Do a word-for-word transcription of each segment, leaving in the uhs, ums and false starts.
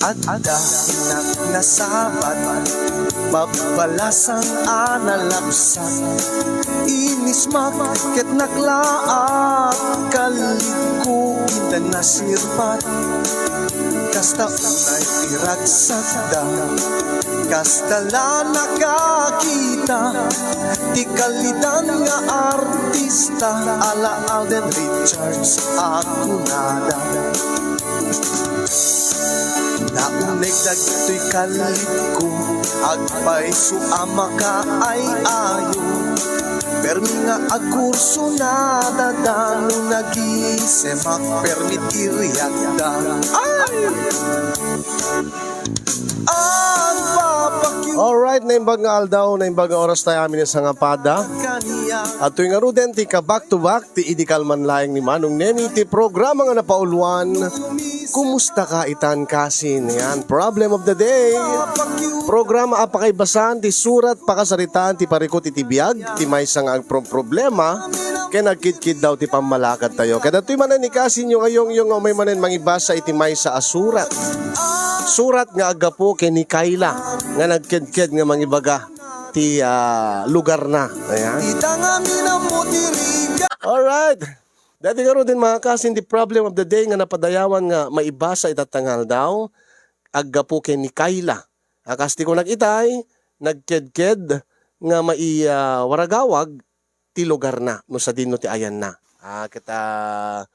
Adda innak nasabat, mabbalasang a nalabsat. Inismak ket naklaat, kalidko inda nasirpat. Kasta unay ti ragsakda, kasta la nakakita ti kalidan nga artista, ala Alden Richards a kunada. Nauneg dagitoy kalidko, agpayso a makaay-ayo. Permi nga agkurso nadadano, nagisemak, permi ti riakda. Ay! Agpapakiw- Alright, naimbag nga aldaw, naimbag nga oras tayo amin sa nga pada. At tuwing aruden ti ka back to back, ti idi kalman laeng ni Manong Nemi, ti programa nga napauluan, Kumusta ka itan kasin? Yan, problem of the day. Programa a pakaibasan ti surat pakasaritaan ti parikut iti biag, ti maysa nga agproproblema, ken agkidkiddaw ti pammalakad tayo. Kadatoy manen ni kasinyo nga yongyo nga umay manen mangibasa iti maysa a surat. Surat nga aggapu ken ni Kayla nga nagkedked nga mangibaga ti, ah, lugarna. Ayan. Alright. Dati ngaruden, mga kasin, ti problem of the day nga napadayawan nga maibasa ita nga aldaw, aggapu ken ni Kayla. A, kas ti kunak itay, nagkedked nga mai-, ah, waragawag ti lugarna no sadino ti ayanna. Ah, ket, ah,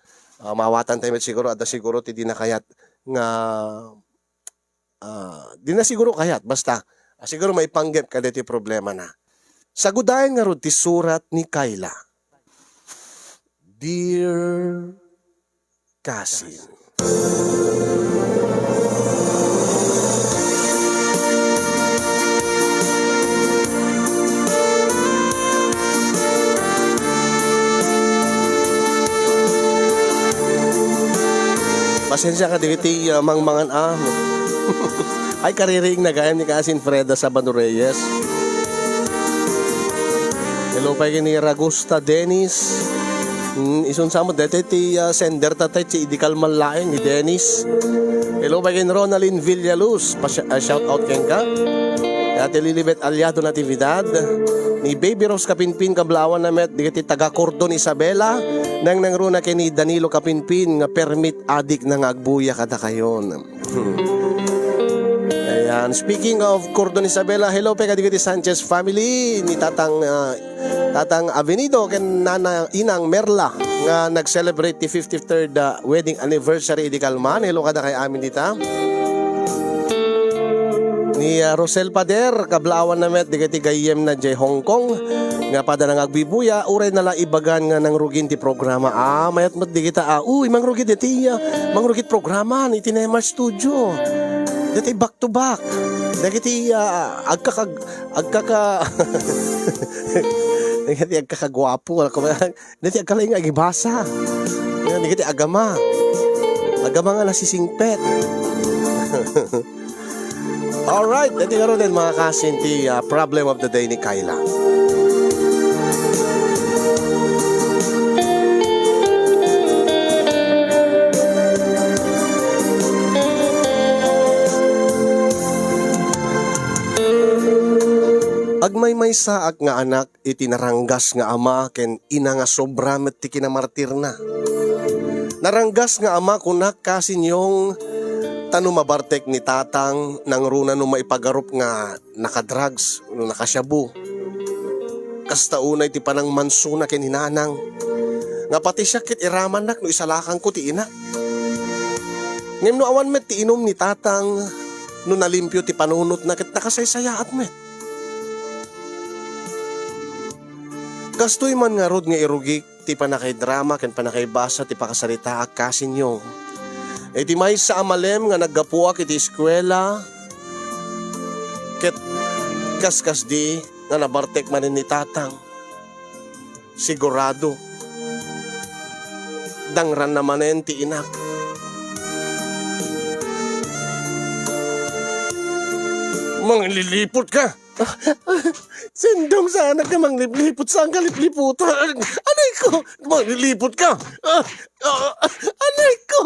ah, maawatan tayo met siguro, adda siguro ti di nakayat nga ah, di na siguro kayat, basta, ah, siguro maipanggep kadaytoy problemana. Sagudayen ngarud ti surat ni Kayla. Dear Kasin. Pasensya ka, dagiti, ah, mangmangan, ah. Ay, kaririing na gayam ni Kasin Freda Sabano Reyes. Hello pay ken ni Ragusta Dennis. Mm, isun sa mo, dete ti, ah, sender ta tay, ti idi kalman laeng ni Dennis. Hello pay ken Ronaldin Villaluz. Pa-, ah, shout out kenka. Ate Lilibet Aliado Natividad. Ni Baby Rose Kapinpin, kablawan na met, dagiti taga Cordon Isabela. Nang nangruna ken ni Danilo Kapinpin, nga permit adik na nga agbuya kadakayon. Hmm. Ayan. Speaking of Cordon Isabela, hello pay kadagiti Sanchez family, ni Tatang, ah, Tatang Avenido ken Nana Inang Merla nga nag-celebrate ti fifty-third, ah, wedding anniversary idi kalman. Hello kadakay amin dita. Ni, ah, Rosel Pader, kablawan na met dagiti gayyem na jay Hong Kong nga pada na nga agbibuya, uray na la ibagan nga nangrugin ti programa. Ah, mayat met dagita, ah, uy, mangrugit dagiti, ah, mangrugit programa ni Tinema Studio. Dagiti back to back. Dagiti, ah, agkakag-, agkaka-, dagiti agkakaguapo, wala ko ba? Dagiti agkalaing nga agibasa. Yan, dagiti agama. Agama nga nasisingpet. Alright, iti ngaruden, mga kasin, ti, ah, problem of the day ni Kayla. Agmaymaysaak nga anak iti naranggas nga ama ken ina nga sobra met ti kinamartirna. Naranggas nga ama, kunak, kasin, Yong, ta no mabartek ni Tatang, nangruna no maipagarup nga nakadrugs, no nakashabu. Kasta unay ti panangmansona ken ni Nanang. Nga pati siak ket iramannak no isalakangko ti inak. Ngem no awan met ti inum ni Tatang, no nalimpio ti panunotna ket nakasaysayaat met. Kastoy man ngarud nga irugik ti pannakaidrama ken pannakaibasa ti pakasaritaak, kasin, Yong. Iti maysa a malem nga naggapuak iti eskuela, ket kaskasdi nga nabartek manen ni Tatang, sigurado, dangranna manen ti inak. Mangliliputka! Sendong, saanak nga manglipliput, saanka lipliputan. Anay ko, mangliliputka. Ah, ah, anay ko.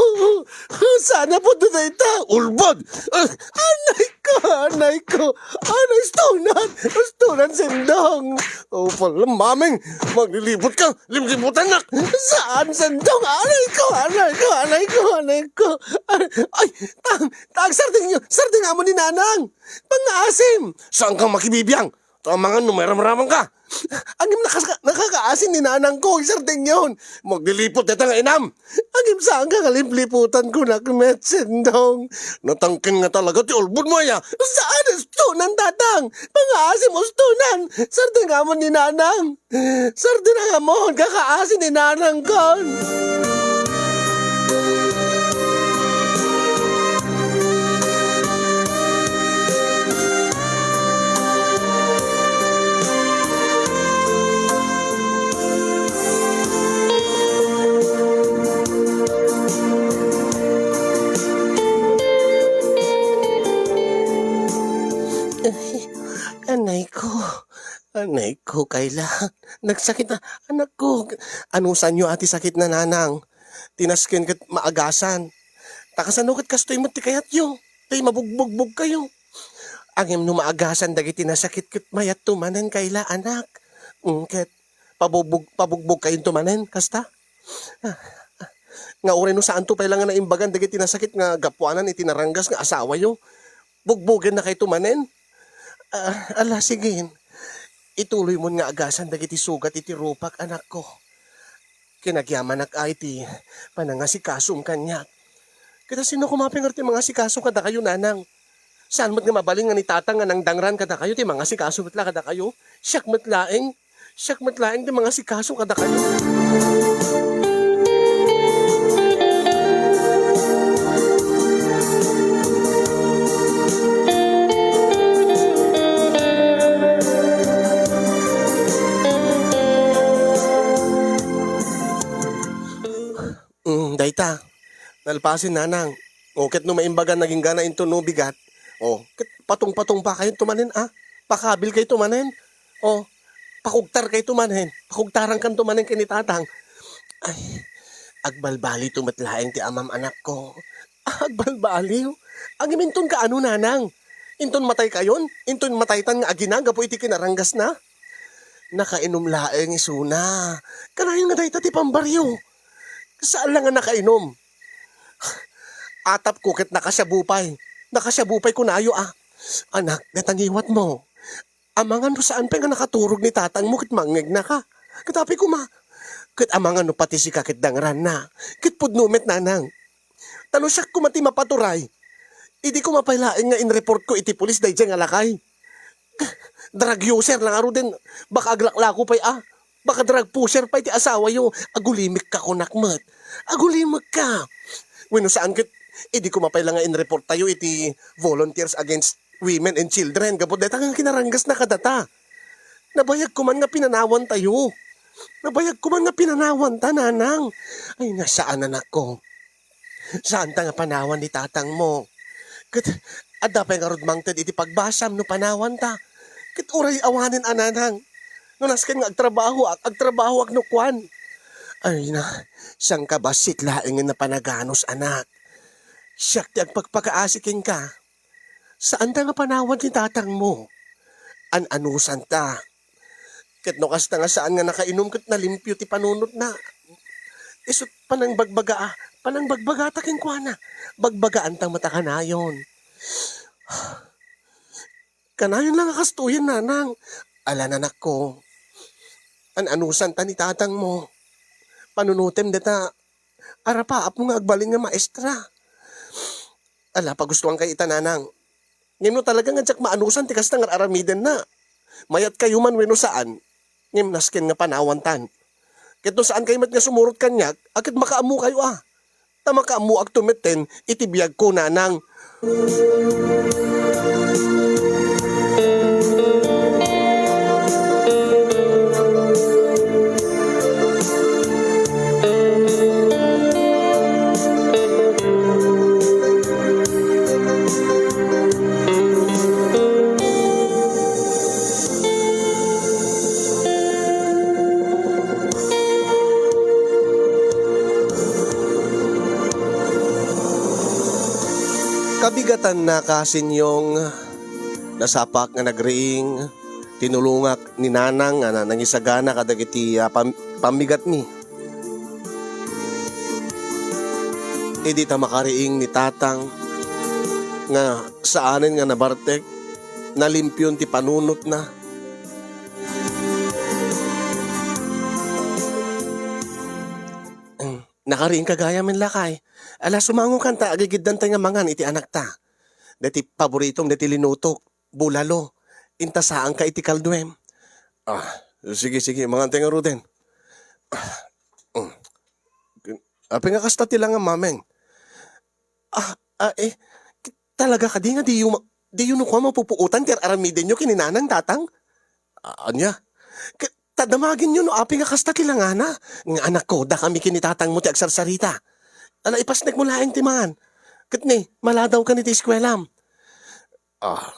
Sa Napudno dayta, ulbod! Ah, anay ko, anay ko! Anay, ustonan! Ustonan, Sendong! O, pala, maming! Maglilipot ka! Limlipotan nak! Saan, Sendong? Anay ko, anay ko, anay ko, anay ko! Ay, ay, tang, tang, sardeng, sardeng amo ni Nanang! Pangaasim! Saan kang makibibiang? Tamangan no may ramraman ka! Agim nakas-, nakakaasin ni nanang ko, sardengyon. Maglilipot deta nga inam. Agim saan ka nga limliputan ko, nakmet, Sendong. Natangken nga talaga ti ulbod mo, aya. Saan, ustonan, tatang? Pangaasim, ustonan. Sardeng amon ni nanang. Sardeng amon, kakaasin ni nanang kon. Ay, anay ko. Anay ko, Kayla. Nagsakit na, anak ko. Anusanyo a ti sakit na, nanang? Tinasken ket maagasan. Ta kasano ket kastoy met ti kayatyo? Tay mabugbugbog kayo. Ngem no maagasan dagiti nasakit ket mayatto manen, Kayla, anak. Mm, ket pabugbog-, pabugbog kayonto manen, kasta? Ah, ah. Nga uray no saanto pay la nga naimbagan dagiti nasakit nga gapuanan iti naranggas nga asawayo, bugbogennakayto manen? Ah, ala, sige. Ituloymon nga agasan dagiti sugat iti rupak, anakko. Kinagyamanak a iti panangasikasom kaniak. Ket asino koma pay ngarud ti mangasikaso kadakayo, nanang? Saan met nga mabalin nga ni tatang nga nangdangran kadakayo ti mangasikaso met la kadakayo? Siak met laeng. Siak met laeng ti mangasikaso kadakayo. Mm, dayta. Nalpasen, nanang. O, ket no maimbagan nagingga inton no bigat, o, ket patungpatungpakayonto manen, a? Pakabilkayto manen. O, pakugtarkayto manen. Pakugtarankanto manen ken ni tatang. Ay, agbalbaliwto met laeng ti amam, anakko. Agbalbaliw? Agim inton kaano, nanang? Inton mataykayon? Inton mataytan nga agina gapu iti kinaranggasna? Nakainom laeng isuna. Kanayon nga dayta ti pambaryo. Saan la nga nakainom. Atapko ket nakasiabu pay. Nakasiabu pay kunayo, a. Anak, deta ngiwatmo. Amangan no saan pay nga nakaturog ni tatangmo ket mangngegnaka. Ket apay koma. Ket amangan no pati sika ket dangranna. Ket pudno met, nanang. Ta no siak koma ti mapaturay, idi koma pay laeng nga inreportko iti pulis daydiay nga lakay. Drug user la ngaruden, baka aglaklako pay a. Baka drug pusher pay ti asawayo. Agulimekka kunak met. Agulimekka. Wenno saan ket, idi koma pay la nga inreporttayo iti Volunteers Against Women and Children gapu dayta nga kinarangasna kadata. Nabayagko man nga pinanawantayo. Nabayagko man nga pinanawanta, nanang. Ay, nasaan, anakko. Saanta nga panawan ni tatangmo. Ket adda pay ngarud mangted iti pagbasam no panawanta. Ket uray awanen a, nanang. No nasken nga agtrabahoak, agtrabahoak no kuan. Ay na, sangkabassit laengen a panaganus, anak. Siak ti agpakpakaasi kenka. Saanta nga panawan ti tatangmo. An-anusanta. Ket no kasta nga saan nga nakainom ket nalimpio ti panunotna. Isut' panangbagbaga, a, panangbagbagata kenkuana. Bagbagaanta met a kanayon. Kanayon la nga kastoyen, nanang. Ala, anakko. An-anusanta ni tatangmo. Panunotem deta. Arapaapmo nga agbalin nga maestra. Ala, pagustuankayo ita, nanang. Ngem no talaga nga diak maanusan ti kasta nga ar-aramidenna, mayatkayo man wenno saan, ngem nasken nga panawantan. Ket no saankayo met nga sumurot kaniak, a, ket makaammokayo a. Ta makaammoakto metten iti biagko, nanang. Kabigatanna, Kasinyong, nasapak nga nagriing, tinulongak ni Nanang nga na-, nangisagana kadagiti, ah, pam-, pammigatmi. Idi ta makariing ni Tatang nga saanen nga nabartek, nalimpion ti panunotna. Nakariingka gayam, lakay. Ala, sumangokan ta agigiddantay nga mangan iti anakta. Daytoy paboritom, daytoy linutok, bulalo. Inta saanka iti kalduem. Ah, sige, sige, mangantay ngaruden. Ah, mm. Apay nga kasta ti langam, Mameng? Ah, ah, eh, talaga kadi nga diyo ma-, diyo no kua mapupuotan ti ar-aramidenyo ken ni Nanang, Tatang? Ah, ania? Ket ta damagenyo no apay nga kasta ti langana. Nga anakko, dakami ken ni tatangmo ti agsarsarita. Ala, ipasnekmo laeng ti mangan. Ket ni, maladawkan iti eskuelam. Ah,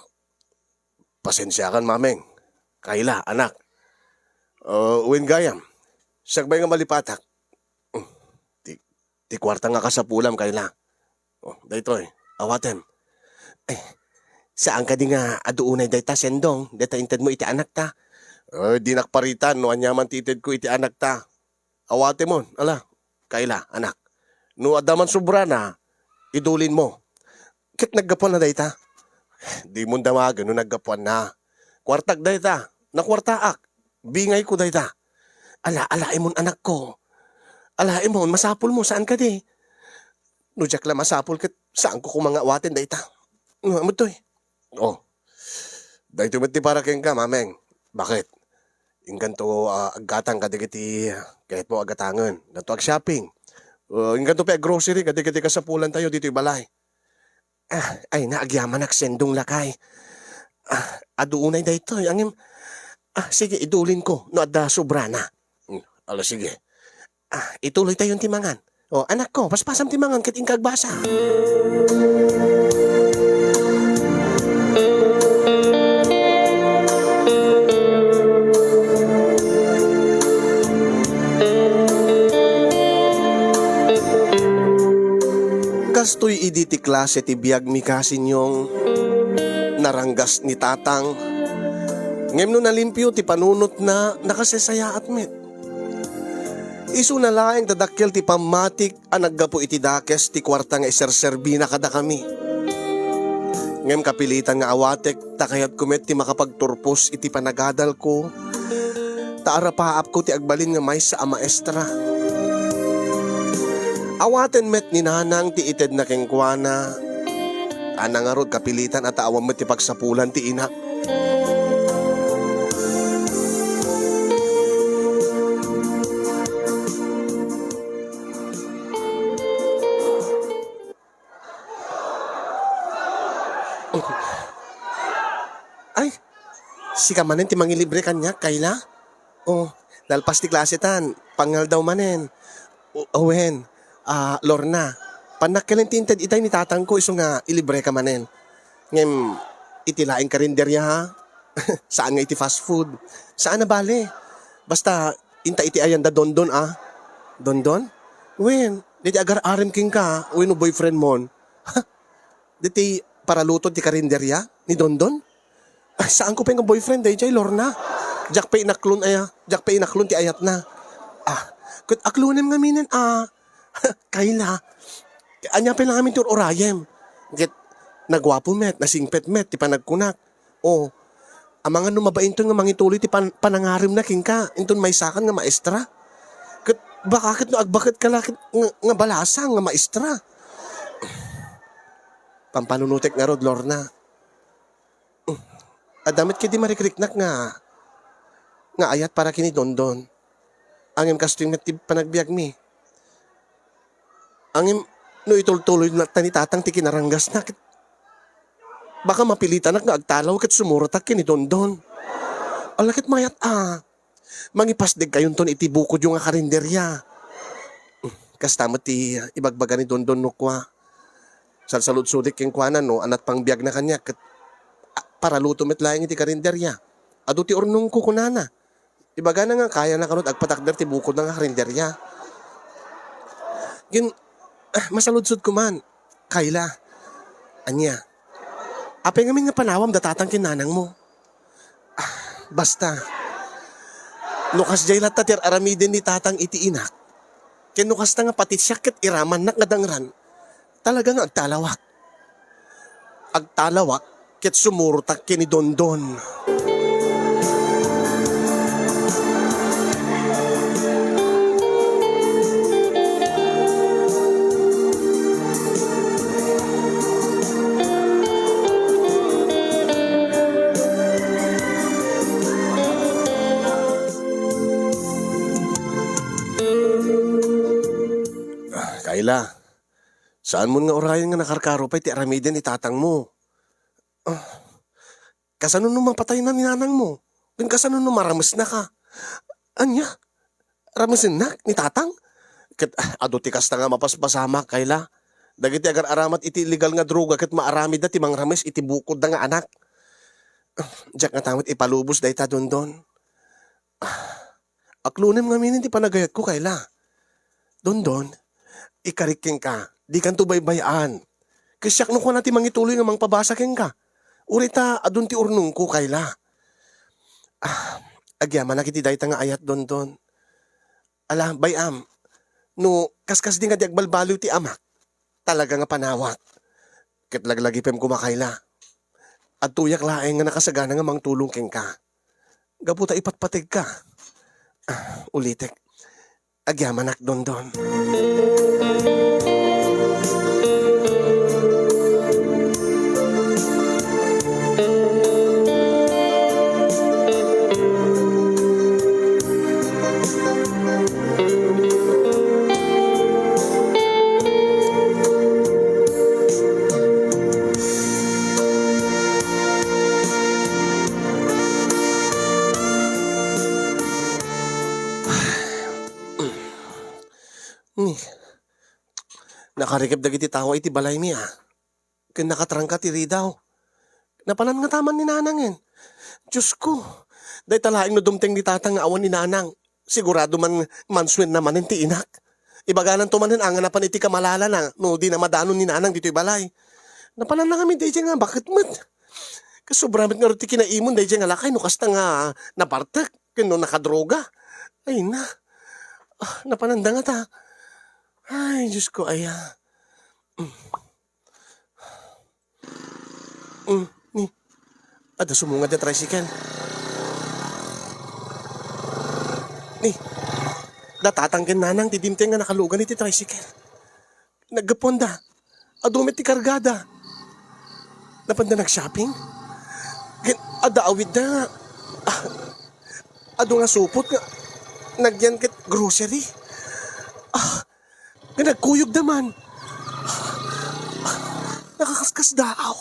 pasensiakan, Mameng. Kayla, anak. Ah, wen gayam. Sakbay nga malipatak. Ti, ti kuarta nga kasapulam, Kayla. Oh, daytoy, awatem. Eh, saan kadi nga adu unay dayta, Sendong, dayta intedmo iti anakta? Eh, dinak paritan no aniaman ti itedko iti anakta. Awatemon, ala, Kayla, anak. No adda man sobrana, idulinmo. Ket naggapuanna dayta? Dimon damagen no naggapuanna. Kuartak dayta, nakuartaak. Bingayko dayta. Ala, alaemon, anakko. Alaemon, masapulmo, saan kadi? No diak la masapul ket saanko koma nga awaten dayta. Nga, amadtoy. Oh. Daytoy met ti para kenka, Mameng. Baket? Inkanto, ah, aggatang kadagiti kayatmo aggatangen. Inkanto ag-shopping. Ah, inkanto pay ag-grocery kadagiti kasapulantayo ditoy balay. Ah, ay, naagyamanak, Sendong, lakay. Ah, adu unay daytoy, ngem, ah, sige, idulinko no adda sobrana. Hmm, ala, sige. Ah, ituloytayon ti mangan. O, anakko, paspasam ti mangan ket inka agbasa. Kastoy idi ti klase ti biagmi, Kasinyong, naranggas ni Tatang. Ngem no nalimpio ti panunotna, nakasaysayaat met. Isuna laeng ta dakkel ti pammatik a naggapu iti dakes ti kuarta nga iserserbina kadakami. Ngem kapilitan nga awatek ta kayatko met ti makapagturpos iti panagadalko, ta arapaapko ti agbalin nga maysa a maestra. Awaten met ni Nanang ti itedna kenkuana. Ana ngarud, kapilitan a ta awan met ti pagsapulan ti ina. Ay, sika manen ti mangilibre kaniak, Kayla? O, nalpas ti klase tan, pangngaldaw manen. O, wen, ah, Lorna, pannakkelen ti inted itay ni tatangko isu nga ilibreka manen. Ngem, iti laeng karinderya, ha? Saan nga iti fast food. Saan a bale. Basta, inta iti ayan da Dondon, a. Dondon? Wen, diti agar-arem kenka, wenno boyfriend mon. Diti paraluto ti karinderya ni Dondon? Ay, saanko pay nga boyfriend daydiay, Lorna. Diak pay inaklon aya, diak pay inaklon ti ayatna. Ah, ket aklonem ngaminen, a. Kayla. Ania pay la ngamin ti ur-urayem. Ket naguapo met, nasingpet met ti panagkunak. O, amangan no mabainton nga mangituloy ti pan-, panangaremna kenka, inton maysakan nga maestra. Ket baka ket no agbaket ka la ket nga, nga balasang nga maestra. Pampanunotek ngarud, Lorna. Adda met ketdi marikriknak nga, nga ayat para ken ni Dondon. Ngem kastoy met ti panagbiagmi. Ngem no itultuloy latta ni tatang ti kinaranggasna ket baka mapilitanak nga agtalaw ket sumuratak ken ni Dondon. Ala ket mayat a. Mangipasdegkayonton iti bukodyo nga karinderya. Kasta met ti ibagbaga ni Dondon no kua. Salsaludsodek kenkuana no anat pangbiagna kaniak ket, a, paraluto met laeng iti karinderya. Adu ti urnongko, kunana. Ibagana nga kayana kanut agpatakder ti bukodna nga karinderya. Ngem, ah, masaludsodko man, Kayla. Ania? Apay ngamin nga panawam da tatang ken nanangmo? Ah, basta. No kasdiay latta ti ar-aramiden ni tatang iti inak, ken no kasta nga pati siak ket iramannak nga dangran, talaga nga agtalawak. Agtalawak ket sumurotak ken ni Dondon. Ah, Kayla, saanmon nga urayen nga nakarkaro pay ti aramiden ni tatangmo. Ah, kasano no mapatayna ni nanangmo? Ken kasano no maramesnaka? Ania? Ramesennak ni tatang? Ket, ah, adu ti kasta nga mapaspasamak, Kayla. Dagiti agar-aramat iti illegal nga droga ket maaramidda ti mangrames iti bukodda nga anak. Ah, diak ngata met ipalubos dayta, Dondon. Ah, aklonem ngamin ti panagayatko, Kayla. Dondon, ikarik kenka, dikanto baybay-an. Ket siak no kuana ti mangituloy nga mangpabasa kenka. Uray ta adun ti urnongko, Kayla. Ah, agyamanak iti dayta nga ayat, Dondon. Ala, bay-am, no kaskasdi nga di agbalbaliw ti amak, talaga nga panawak. Ket laglagipem koma, Kayla. Adtoyak laeng nga nakasagana nga mangtulong kenka. Gapu ta ipatpategka. Ah, ulitek. Agyamanak, Dondon. Ni, nakarikib dagiti tawa iti balaymi, a. Ken nakatrangka ti ridaw. Napanan ngata man ni nanangen. Diosko, dayta laeng no dumteng ni tatang nga awan ni nanang. Sigurado man mansuenna manen ti inak. Ibagananto manen a nga napan iti kamalalana no dina madanon ni nanang ditoy balay. Napananna ngamin daydiay nga baket met. Ket sobra met ngarud ti kinaimon daydiay nga lakay no kasta nga nabartek ken no nakadroga. Ay na. Ah, napananda ngata. Ay, Diosko, aya. Mm. Mm, ni, adda sumungad nga tricycle. Ni, da tatang ken nanang ti dimteng nga nakalugan iti tricycle. Naggapuanda, adu met ti kargada. Napanda nag-shopping? Ken adda awidda nga, ah, adu nga supot nga nagyan ket grocery. Ah, nga nagkuyogda man. Nakakaskasdaaw.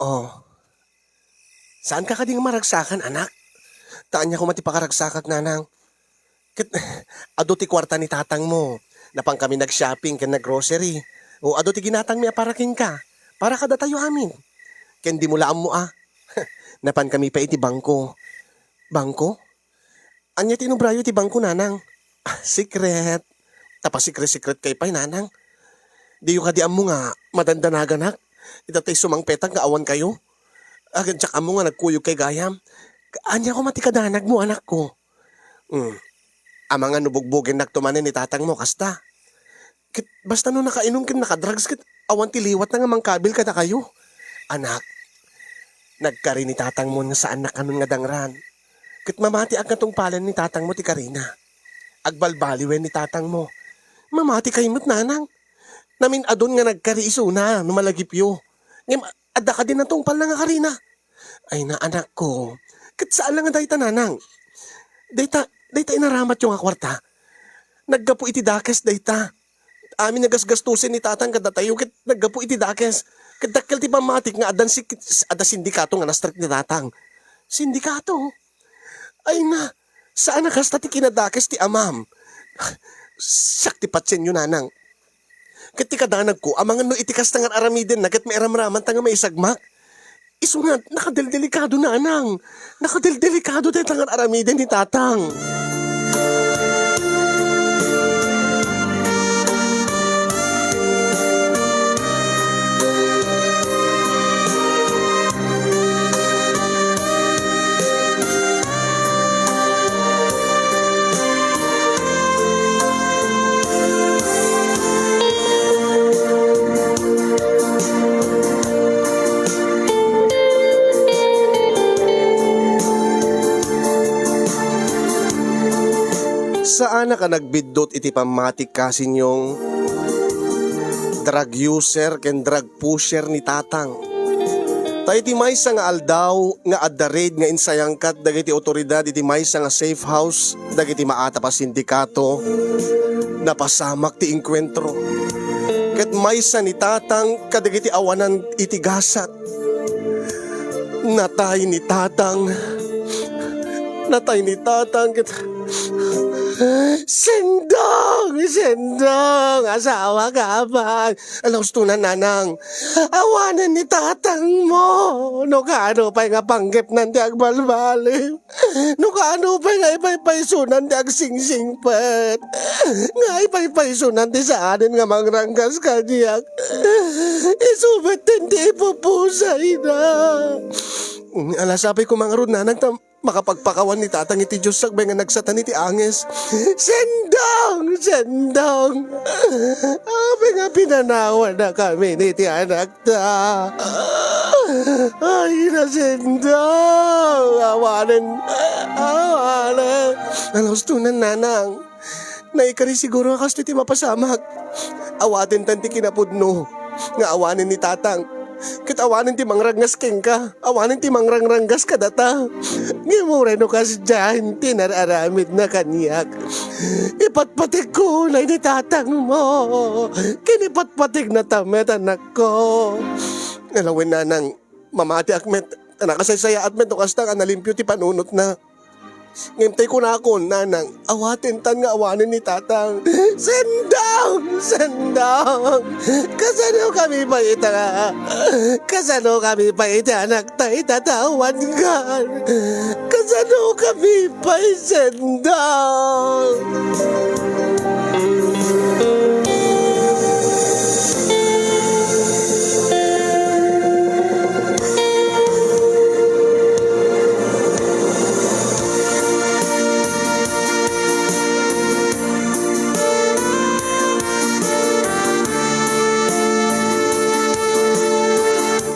Oh. Saanka kadi nga maragsakan, anak? Ta ania koma ti pakaragsakak, nanang? Ket adu ti kuarta ni tatangmo. Napankami nag-shopping ken nag-grocery. O adu ti ginatangmi a para kenka. Para kadatayo amin. Ken dimo la ammo a. Napankami pay iti bangko. Bangko? Ania ti inubrayo iti bangko, nanang? Ah, secret. Ta pasikre-sikretkay pay, nanang. Diyo kadi ammo nga madandanaganak? Ita tay sumangpetak nga awankayo? Agin diak ammo nga nagkuyogkay gayam. Ania koma ti kadanagmo, anakko? Hmm. Amangan no bugbugennakto manen ni tatangmo, kasta. Ket basta no nakainum ken nakadrugs ket awan ti liwatna nga mangkabil kadakayo. Anak, nagkari ni tatangmo nga saannak kanon nga dangran. Ket mamatiak nga tungpalen ni tatangmo ti karina. Agbalbaliwen ni tatangmo. Mamati kay met, nanang. Namin-adun nga nagkari isuna no malagipyo. Ngem adda kadi natungpalna nga karina. Ay na, anakko. Ket saan la nga dayta, nanang. Dayta, dayta inaramatyo nga kuarta. Naggapu iti dakes dayta. Amin nga gasgastusen ni tatang kadatayo ket naggapu iti dakes. Ket dakkel ti pammatik nga addan si-, adda sindikato nga na-strike ni tatang. Sindikato? Ay na, Saan a kasta ti kinadakes ti amam. Siak ti patienyo, nanang. Ket ti kadanagko, amangan no iti kasta nga ar-aramidenna ket mairamramanta nga maisagmak. Isu nga, nakadeldelikado, nanang. Nakadeldelikado dayta nga ar-aramiden ni tatang. Saanak a nagbiddut iti pammatik, kasinyong, drug user ken drug pusher ni tatang. Ta iti maysa nga aldaw nga adda raid nga insayangkat dagiti awtoridad iti maysa nga safe house dagiti maatap a sindikato, napasamak ti engkuentro. Ket maysa ni tatang kadagiti awanan iti gasat. Natay ni tatang. Natay ni tatang ket Sendong! Sendong! Asawa ka man! Ala, ustonan, nanang. Awanen ni tatangmo. No kaano pay nga panggepnan ti agbalbaliw. No kaano pay nga ipaypaysunan ti agsingsingpet. Nga ipaypaysunan ti saanen nga mangranggas kaniak. Isu met ti ipupusayna. Ala, sapay ko mangarud, nanang, ta makapagpakawan ni tatang iti Dios sakbay nga nagsatan iti anges. Sendong! Sendong! Apay nga pinanawannakami iti anakta? Ay, nasendong! Awanen! Awanen! Ala, ustonan, nanang. Naikari siguro nga kastoy ti mapasamak. Awatentan ti kinapudno nga awanen ni tatang. Ket awanen ti mangranggas kenka, awanen ti mangrangranggas kadata. Ngem uray no kasdiay ti nar-aramidna kaniak, ipatpategko unay ni tatangmo. Ken ipatpategnata met, anakko. Ala wen, nanang, mamatiak met. Nakasaysayaat met no kasta nga nalimpio ti panunotna. Ngem tay kunakon, nanang, awatentan nga awanen ni tatang. Sendong! Sendong! Kasanokami pay ita? Kasanokami pay iti anakta ita ta awan kan? Kasanokami pay, Sendong?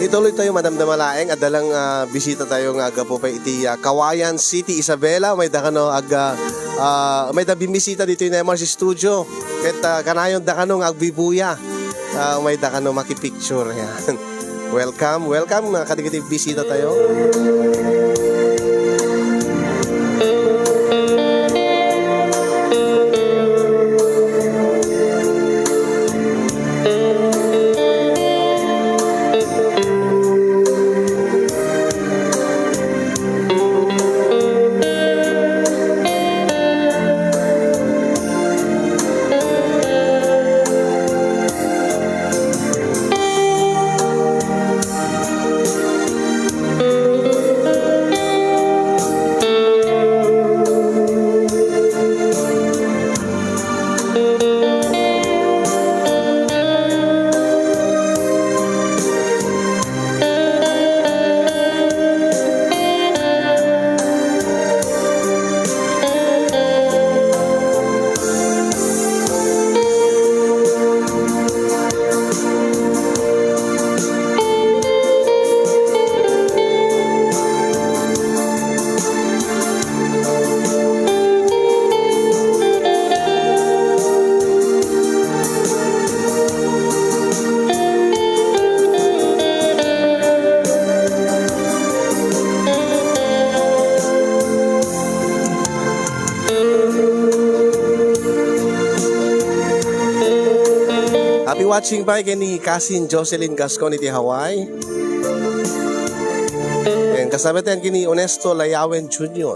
Ituloy tayo, madamdama laeng, adda lang, ah, bisita tayo nga aggapu pay iti, ah, Cauayan City, Isabela. Mayda kano ag-, ah, ah, mayda bimmisita ditoy Nemar's studio. Ket, ah, kanayon da kano nga agbibuya. Ah, mayda kano makipicture. Yan. Welcome, welcome, ah, kadagiti bisita tayo. Happy watching pay ken ni Kasin Jocelyn Gascon iti Hawaii. Ken kasabet ken ni Onesto Layawen Junior.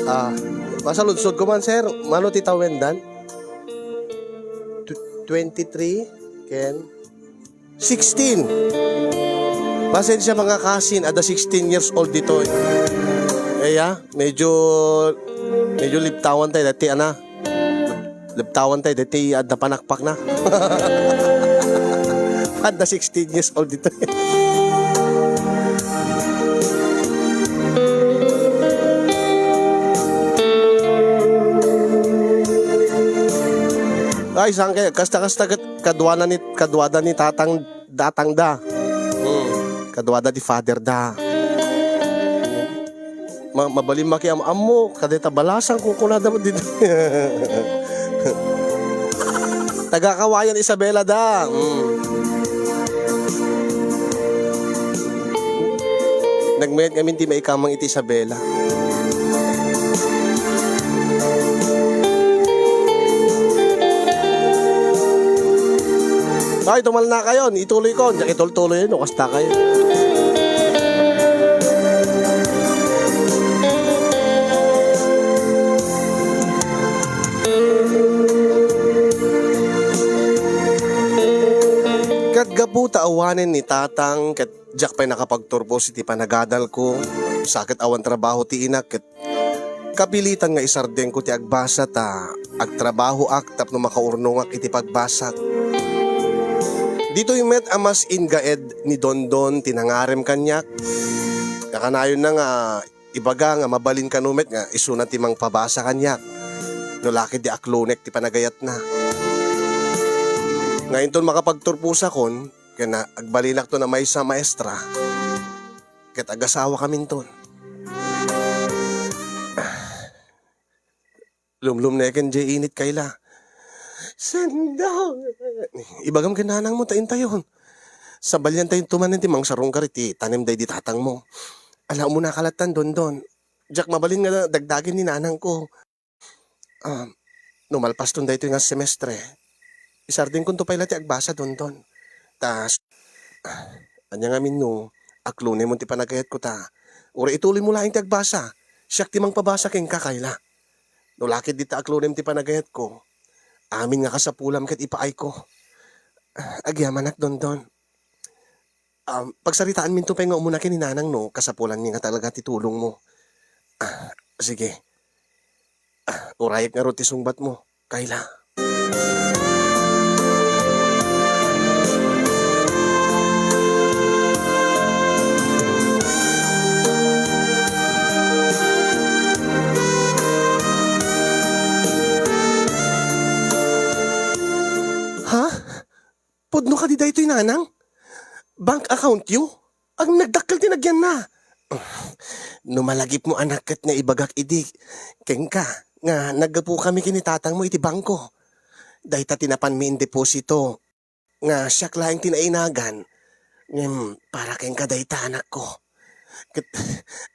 Ah, masaludsod ko man, sir. Mano ti tawendan? Tw-, twenty-three ken sixteen. Pasensya, mga kasin, adda sixteen years old ditoy. Eya, medyo, medyo libtawan tayo dati, ana. Libtawan tayo dati, adda panakpak na. Adda sixteen years old ditoy. Ay, saan kaya? Kasta-kasta ket kaduana ni, kaduada ni tatang, datang da. Hmm. Kaduada di father da. Ma-, mabalin makiam-ammo, kadeta balasang kukunada mo dito. Taga Kawayan, Isabela da. Hmm. Nagmayat ngamin ti maikamang iti Isabela. Ay, tumalna kayo. Ituloy ko. Diyak itultuloy yun. O, kasta kayo. Ket gapu ta awanen ni tatang, ket diak pay nakapagturpos iti panagadalko, sa ket awan trabaho ti inak, ket kapilitan nga isardengko ti agbasa ta agtrabahoak tapno makaurnongak iti pagbasak. Ditoy met a mas ingaed ni Dondon ti nangarem kaniak. Kakanayonna nga ibaga nga mabalin kano met nga isuna ti mangpabasa kaniak no la ket di aklonek ti panagayatna. Nga inton makapagturposakon, ken agbalinakton a maysa a maestra, ket agasawakaminton. Lumlumneken diay init, Kayla. Sandok! Ibagam ken nanangmo ta intayon. Sabaliantayon to manen ti mangsarungkar iti tanem daydi tatangmo. Ala, umunaka lattan, Dondon. Diak mabalin nga dagdagen ni nanangko. Ah, no malpaston daytoy nga semestre, isardengkonto pay la ti agbasa, Dondon. Ta, ah, ania ngamin no aklonemon ti panagayatko ta, uray ituloymo laeng ti agbasa. Siak ti mangpabasa kenka, Kayla. No lakit dita aklonem ti panagayatko, amin nga kasapulam ket ipaayko. Agyamanak, Dondon. Um, pagsaritaanminto pay nga umuna ken ni Nanang no kasapulanmi nga talaga ti tulongmo. Ah, sige. Ah, urayek ngarud ti sungbatmo, Kayla. Ha? Pudno kadi daytoy, Nanang? Bank account-yo? Ngem nagdakkel ti nagyanna. No malagipmo, anak, ket nga ibagak idi kenka nga naggapukami ken ni tatangmo iti bangko. Dayta ti napanmi indeposito nga siak laeng ti nainagan. Ngem para kenka dayta, anakko. Ket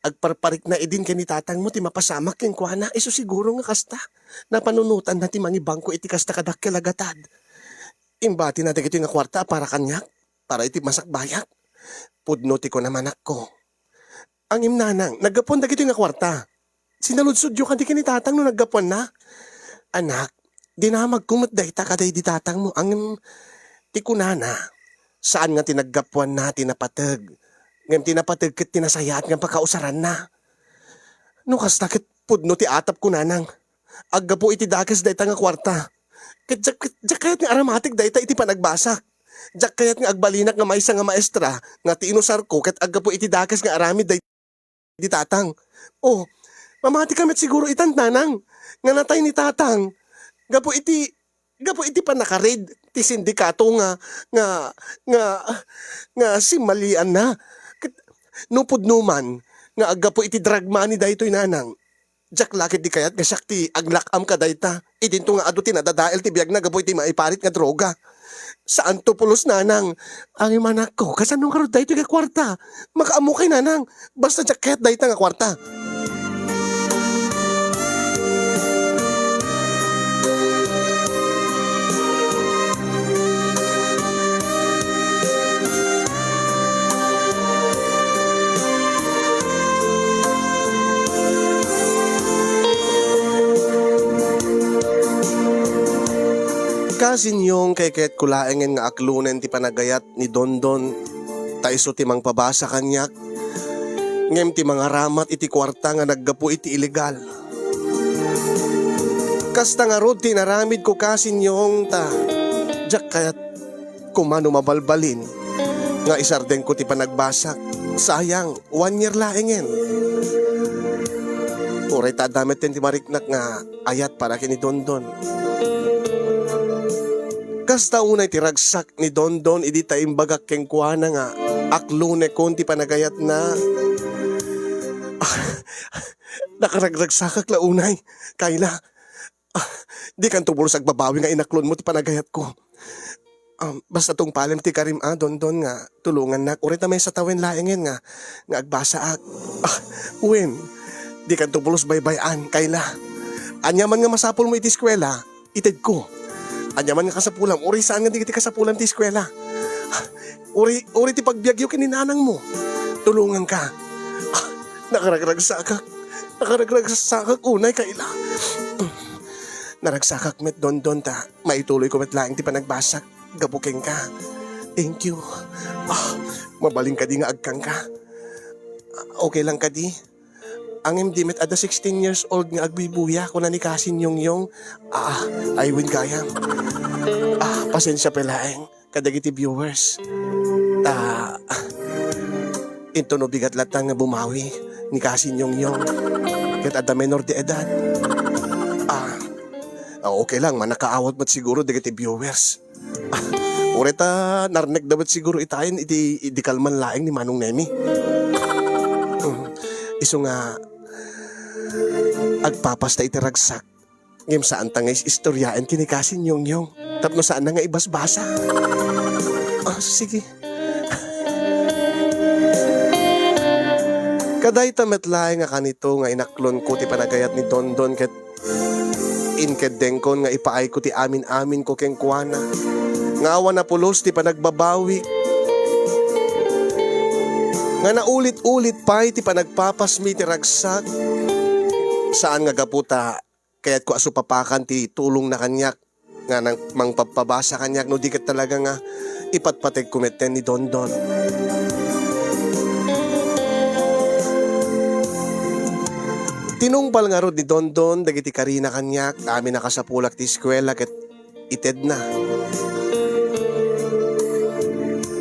agparparikna idin ken ni tatangmo ti mapasamak kenkuana. Isu siguro nga kasta. Napanunotanna ti mangibangko iti kasta kadakkel a gatad. Imbatina dagitoy nga kuarta a para kaniak, para iti masakbayak. Pudno ti kunam, anakko. Ngem, Nanang, naggapuan dagitoy nga kuarta. Sinaludsodyo kadi ken ni tatang no naggapuanna? Anak, dinamagko met dayta kadaydi tatangmo, ngem ti kunana, saan nga ti naggapuanna ti napateg, ngem ti napateg ket ti nasayaat nga pakausaranna. No kasta ket pudno ti atapko, Nanang. Aggapu iti dakes dayta nga kuarta. Ket diak, ket diak kayat nga aramatek dayta iti panagbasak. Diak kayat nga agbalinak nga maysa nga maestra nga ti inusarko ket aggapu iti dakes nga aramid daydi tatang. Oh, mamati ka met siguro itan, Nanang, nga natay ni tatang gapu iti, gapu iti pannakaraid ti sindikato nga, nga, nga, nga simmalianna. Ket no pudno man nga aggapu iti drug money daytoy, Nanang, diak la ket di kayat nga siak ti aglak-am kadayta. Idinto nga adu ti nadadael ti biagna gapu iti maiparit nga droga. Saanto pulos, Nanang. Ngem, anakko, kasano ngarud daytoy nga kuarta? Makaammokay, Nanang. Basta diak kayat dayta nga kuarta. Kasinyong, kayatko laengen nga aklonen ti panagayat ni Dondon, ta isu ti mangpabasa kaniak, ngem ti mangaramat iti kuarta nga naggapu iti ilegal. Kasta ngarud ti inaramidko, Kasinyong, ta diak kayat koma no mabalbalin nga isardengko ti panagbasak. Sayang, one year laengen. Uray ta adda met ti mariknak nga ayat para ken ni Dondon. Kasta unay ti ragsak ni Dondon idi ta imbagak kenkuana nga aklonekon ti panagayatna. Nakaragragsakak la unay, Kayla. Ah, dikanto pulos agbabawi nga inaklonmo ti panagayatko. Um, basta tungpalem ti karim a, Dondon, nga tulongannak. Uray ta maysa tawen laengen nga, nga agbasaak. Ah, wen, dikanto pulos baybay-an, Kayla. Ania man nga masapulmo iti eskuela, itedko. Ania man nga kasapulam, uray saan nga dagiti kasapulam ti eskuela. Uray, uray ti pagbiagyo ken ni nanangmo, tulonganka. Ah, nakaragragsakak. Nakaragragsakak unay, Kayla. Naragsakak met, Dondon, ta maituloyko met laeng ti panagbasak gapu kenka. Thank you. Ah, mabalin kadi nga agkanka? Okay lang kadi? Ngem di met adda sixteen years old nga agbibuya, kuna ni Kasin Yongyong. Ah, ay, wen gayam. Ah, pasensia pay laeng kadagiti viewers. Ta, intono bigat latta nga bumawi ni Kasin Yongyong ket adda menor de edad. Ah, ah, okay lang, mannakaawat met siguro dagiti viewers. Ah, uray ta narnekda met siguro itayen iti, iti kalman laeng ni Manong Nemi. Mm. Isu nga agpapasta iti ragsak. Ngem saanta nga is-istoriaen ken ni Kasin Yongyong tapno saanna nga ibasbasa. Ah, sige. Kadayta met laeng a kanito nga inaklonko ti panagayat ni Dondon ket inkeddengkon nga ipaayko ti amin-aminko kenkuana. Nga awan a pulos ti panagbabawik. Nga naulit-ulit pay ti panagpapasmi ti ragsak. Saan nga gapu ta Kayatko a supapakan ti tulongna kaniak nga nang-, mangpabpabasa kaniak no di ket talaga nga ipatpategko metten ni Dondon. Tinungpal ngarud ni Dondon dagiti karina kaniak, amin a kasapulak ti eskuela ket itedna.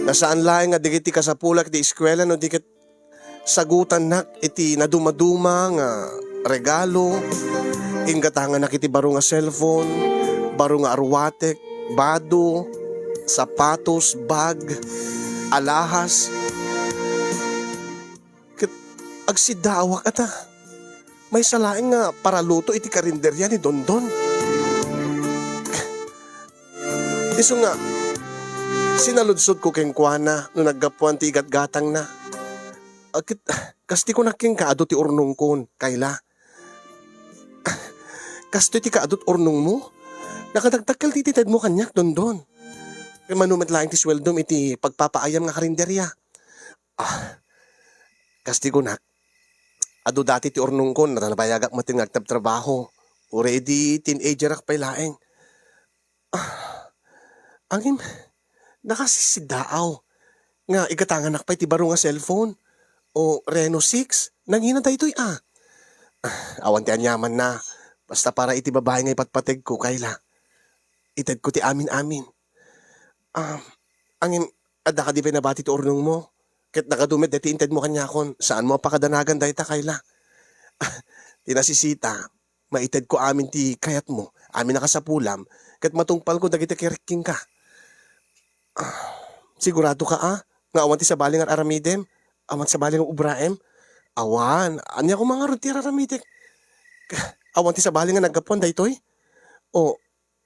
Nga saan laeng nga dagiti kasapulak ti eskuela no di ket sagutannak iti nadumaduma nga regalo, inggatangannak iti baro nga cellphone, baro nga arwatek, bado, sapatos, bag, alahas. Ket agsiddaawak ata. Maysa laeng nga paraluto iti karinderia ni Dondon. Isu nga, sinaludsodko kenkuana no naggapuan ti igatgatangna. A, ket, kas ti kunak kenka, adu ti urnongkon, Kayla. Kastoy ti kaadut urnongmo? Nakadagdakkel ti itedmo kaniak, Dondon. Ket mano met laeng ti sueldom iti pagpapaayam nga karinderia. Ah, kas ti kunak, adu dati ti urnongkon, nabayagak met nga agtabtrabaho. Already teenagerak pay laeng. Ah, angem, nakasisidaaw nga igatangannak pay ti baro nga cellphone o Reno six. Nangina daytoy a? Ah, awan ti aniamanna. Basta para iti babai nga ipatpategko, Kayla. Itedko ti amin-amin. Ah, angem, adda kadi pay nabati ti urnongmo? Ket nagadu met daytoy intedmo kaniakon. Saanmo a pakadanagan dayta, Kayla. Ti nasisita, maitedko amin ti kayatmo, amin a kasapulam, ket matungpalko dagiti kayatko kenka. Ah, siguradoka a nga awan ti sabali nga ar-aramidem? Awan ti sabali nga ubraem? Awan. Ania koma ngarud ti ar-aramidek? Awan ti sabali nga naggapuan daytoy? O,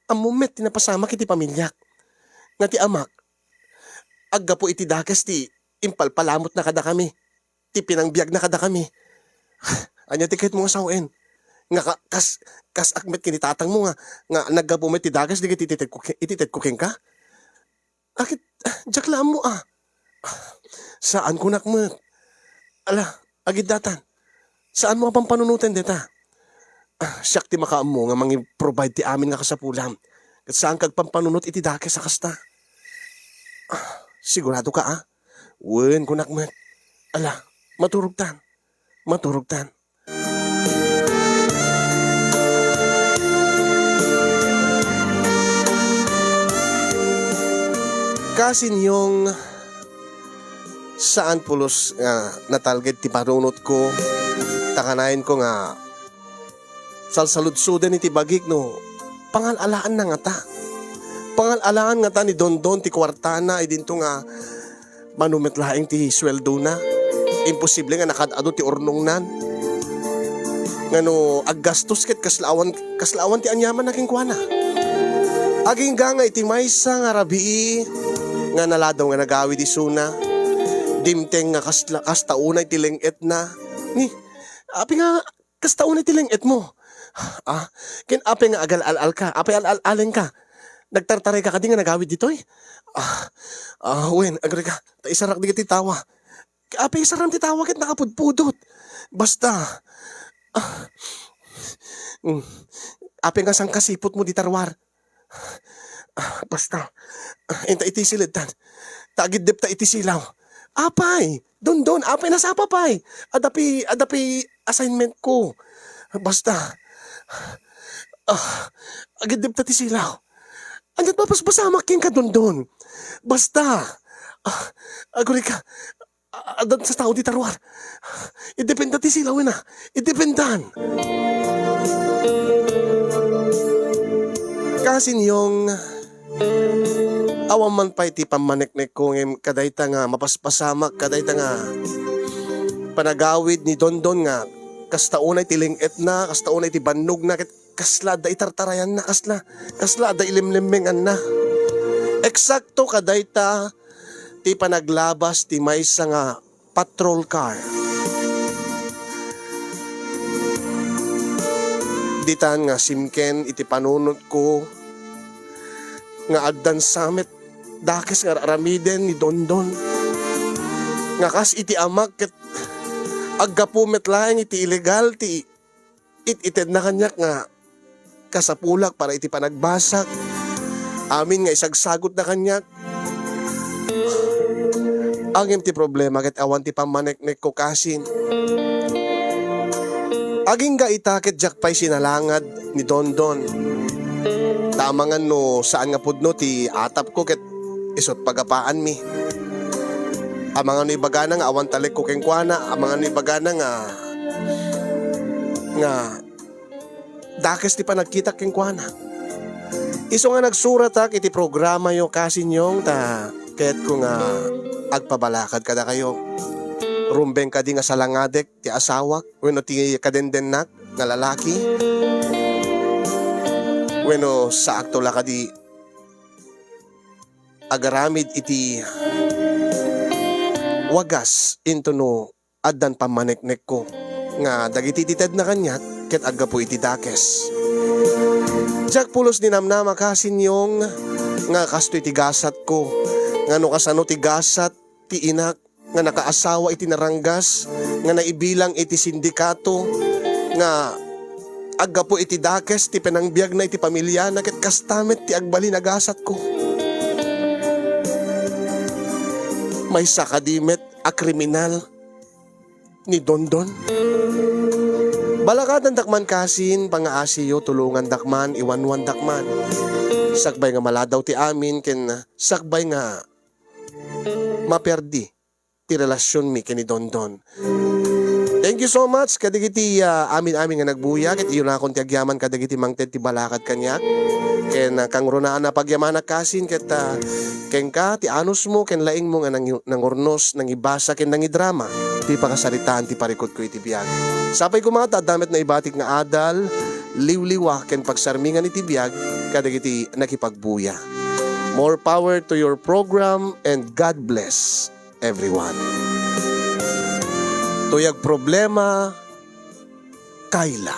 ammom met ti napasamak iti pamiliak. Nga ti amak, aggapu iti dakes ti impalpalamutna kadakami, ti pinangbiagna kadakami. Ania ti kayatmo nga sawen? Nga ka-, kas, kasak met ken ni tatangmo nga, nga naggapu met ti dakes dagiti itedko ke-, itedko kenka? Aket, diak la ammo a. Saan kunak met. Ala, agiddatan. Saanmo a pampanunoten dayta? Ah, siak ti makaammo nga mangi-provide ti amin nga kasapulam. Ket saanka agpampanunot iti dakes a kasta. Ah, siguradoka a? Wen, kunak met. Ala, maturogtan. Maturogtan. Kasinyong, saan pulos nga natalged ti panunotko, ta kanayenko nga salsaludsoden iti bagik no pangal-alaanna ngata. Pangal-alaan ngata ni Dondon ti kuartana idinto nga mano met laeng ti sueldona. Imposible nga nakaad-adu ti urnongnan. Nga no aggastos ket kasla awan, kasla awan ti aniamanna kenkuana. Agingga nga iti maysa nga rabii nga naladaw nga nagawid isuna, dimteng nga kasla, kasta unay ti leng-etna. Ni, apay nga kasta unay ti leng-etmo? Ah, ken apay nga agal-al-alka? Apay al-al-alenka? Nagtartarayka kadi nga nagawid ditoy? Ah, ah, wen, agrika, ta isarak dagiti tawa. Apay isaram ti tawa ket nakapudpudot? Basta, ah, mm, apay nga sangkasiputmo dita ruar? Ah, basta, ah, inta iti siledtan. Ta agiddepta iti silaw. Apay, Dondon, apay nasapa pay. Adda pay, adda pay assignmentko. Basta, ah, agiddepta ti silaw. Ania't mapaspasamak kenka, Dondon? Basta, ah, agrika, a-, adda sa tao dita ruar. Idependa ti silaw, ina. Idependan. Kasinyong, awan man pay ti pammaneknekko ngem kadayta nga mapaspasamak, kadayta nga panagawid ni Dondon nga kasta unay ti leng-etna, kasta unay ti bannogna, ket kasla adda itartarayanna, kasla, kasla adda ilemlemmenganna. Eksakto kadayta ti panaglabas ti maysa nga patrol car. Ditan nga simken iti panunotko nga agdansa met dakes nga ar-aramiden ni Dondon. Nga kas iti amak ket aggapu met laeng iti illegal ti it-itedna kaniak nga kasapulak para iti panagbasak. Amin nga isagsagutda kaniak. Ngem ti problema ket awan ti pammaneknekko kasin. Agingga ita ket diak pay sinalangad ni Dondon. Ta amangan no saan nga pudno ti atapko ket isut' pagapaanmi. Amangan no ibagana nga awan talekko kenkuana, amangan no ibagana nga, nga dakes ti panagkitak kenkuana. Isu nga nagsuratak iti programayo, kasinyong, ta kayatko nga agpabalakad kadakayo. Rumbeng kadi nga salangadek ti asawak wenno ti kadendennak nga lalaki? Wenno saakto la kadi agaramid iti wagas intono addan pammaneknekko nga dagiti ti tedna kaniak ket aggapu iti dakes. Diak pulos ninamnama, kasinyong, nga kastoy ti gasatko, nga no kasano ti gasat ti inak nga nakaasawa iti naranggas nga naibilang iti sindikato nga aggapu iti dakes ti panangbiagna iti pamiliana ket kasta met ti agbalin a gasatko. Maysa kadi met a kriminal ni Dondon? Balakadandak man kasin, pangaasiyo, tulongandak man, iwanwandak man. Sakbay nga maladaw ti amin ken sakbay nga maperdi ti relasionmi ken ni Dondon. Thank you so much kadagiti, ah, amin-amin nga nagbuya, ket iyunakon ti agyaman kadagiti mangted ti balakad kaniak. Ken, ah, kangrunaan a pagyamanak kasin, ket, ah, kenka, ti anusmo, ken laingmo nga nangi-, nangurnos, nangibasa, ken nangidrama ti pakasaritaan ti parikutko iti biag. Sapay koma ta adda met naibatik nga adal, liwliwa, ken pagsarmingan iti biag kadagiti nakipagbuya. More power to your program and God bless everyone. Tuyag problema, Kayla.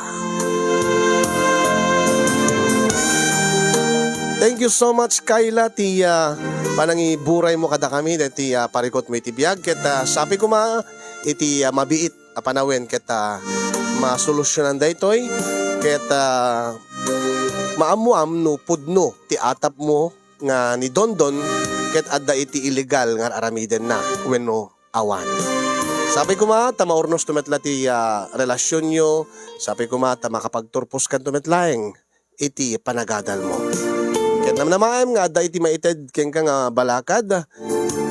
Thank you so much, Kayla, ti, ah, panangiburay mo kada kami, deti, ah, parikot mo iti biag, ket, ah, sapi kuma iti, ah, mabiit a panawen, ket, ah, masolusyonan daytoy, ket, ah, maammoam no pudno ti atap mo, nga ni Dondon ket adda iti illegal nga ar-aramidenna wenno awan. Sapay koma ta maurnosto met la ti, ah, relasionyo, sapay koma ta makapagturposkanto met laeng iti panagadalmo. Ket namnamaem nga adda iti maited kenka nga balakad,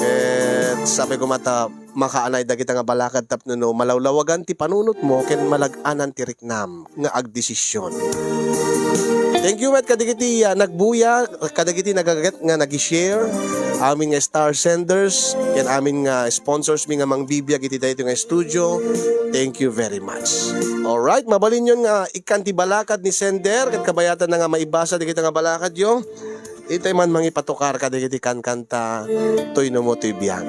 ket sapay koma ta makaanay dagita nga balakad tapno no malawlawagan ti panunotmo ken malag-anan ti riknam nga agdesisyon. Thank you met kadagiti, ah, nagbuya, kadagiti nagaget nga nag-share, amin nga star senders, ken amin nga sponsors mi nga mangbibiag iti daytoy nga studio. Thank you very much. Alright, mabalinyon nga ikkan ti balakad ni sender ket kabayatanna nga maibasa dagita nga balakadyo. Itay man mangipatukar kadagiti kankanta, Toy no mo toy biag.